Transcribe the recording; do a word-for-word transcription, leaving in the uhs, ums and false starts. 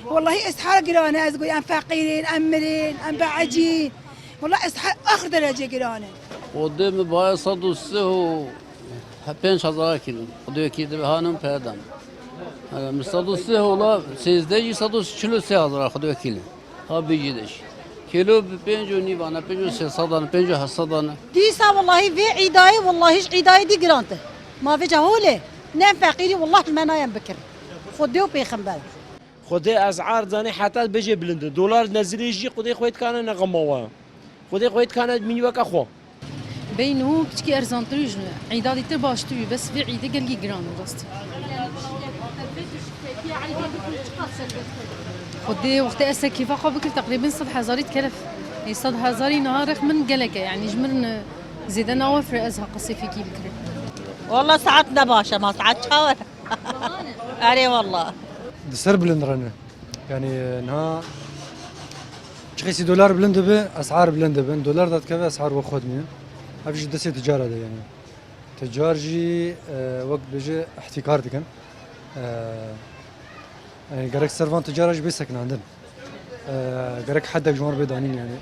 Wallahî eshar giran e, ez got em feqîr in, em mirîn, em behecîn. Wallah eshar axir derece giran e. Xwedê min baye sed û sih û pênc hezar kîlo. Xwedê wekîl dibe hanin peydan. Min sed û sih ola sêzdeh jî sed û çil û sê hezar Xwedê wekîl e. Ha bijî de jî. Kîlo bi pênc û nîv ana, pênc û sê sed ana, pênc û heft sed ana. Dîsa wallahî vê îdayê wallahî ji îdayê dî giran te. Ma vêca holê, ne em feqîrî wallah ji me nayên bikirin. Xwedê û pêxember. Xwedê ezar zanî heta bêje bilind in. Dolar nezirê jî Xwedê xwe dikane ne xema we. Xwedê xwe dikane mînî weke xwe. Beynû piçkî erzantir û ji îda dîtir baştir û bes vê îdê gelgî giran in rastî. Xwedê wextê ez te kêfa xwe bikir teqrîben sed hezarî dikeref. Ê sed hezarî niha rex min gelek e, yanî ji min, e, zêde nawefire ez heqa sêfekî bikirim. Wallah saet ne baş e, ma saet çawa? Erê wallah. Di ser bilind re ne. Yani niha çiqasî dolar bilind dibe, esar bilind dibin. Dolar dadikeve, esar we xwe dimiye. Ev ji destê ticara de yani. Ticar jî, e, wek bêje ihtikar dikin. E, yani gerek ser van ticara jî bê sekinandin. E, gerek hedek ji wan bê danîn yani.